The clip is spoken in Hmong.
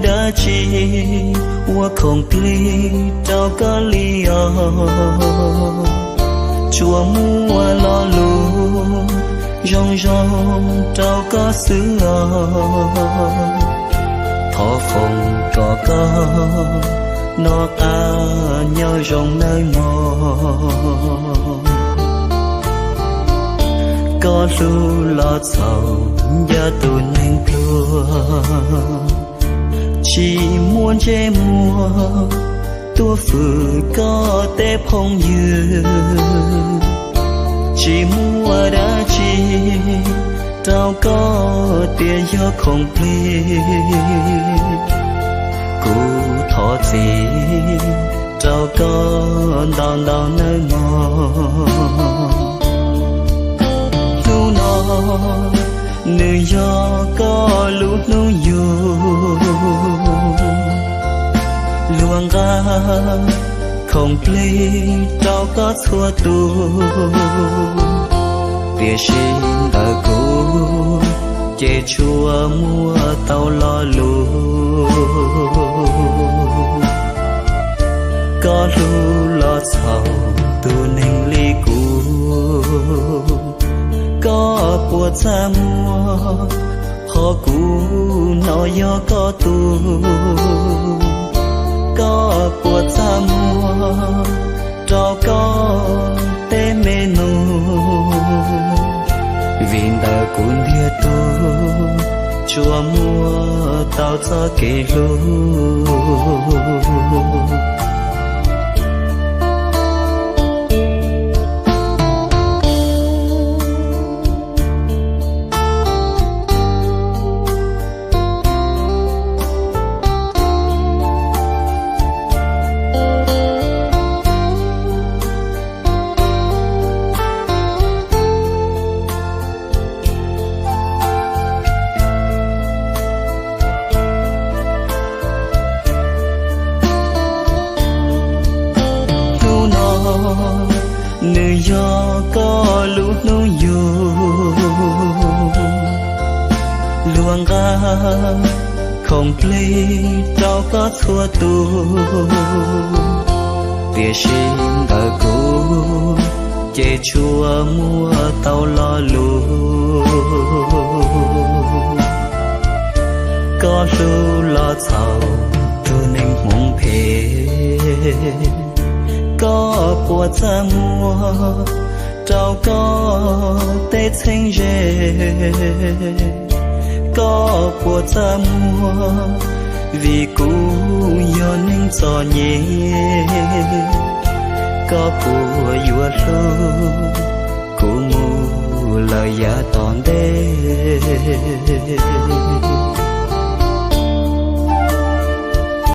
dab tsi ua khoom plig rau koj li os? Tsuas muaj lo lus zoo zoo rau koj xwb os. Thov foom kom koj noj qab nyob zoo nawb mog. Koj hlub los txhaum ncaj tus neeg pluag, tsis muaj ntsej muag tuaj fwm koj tej phooj ywg. Tsis muaj dab tsi rau koj tias yog khoom plig. Kuv thov txim rau koj ntau ntau nawb mog. Hnub no nws yog koj lub hnub yug, luag nqa khoom plig rau koj txhua tus, tiam sis ntawm kuv ces tsuas muaj tau lo lus. Koj hlub los txhaum tus neeg li kuv, koj puas txaj muag qhov kuv hnov yog koj tug? Koj puas txaj muag rau koj tej me nus? Vim ntawm kuv ntiag tug tsuas muaj tau txoj kev hlub. Hnub no nws yog koj lub hnub yug, luag nqa khoom plig rau koj txhua tus, tiam sis ntawm kuv ces tsuas muaj tau lo lus. Koj hlub los txhaum tus neeg hmoov phem, koj puas txaj muag rau koj tej txheeb ze? Koj puas txaj muag vim kuv yog neeg txom nyem? Koj puas yuav hlub kuv mus lawm yav tom ntej?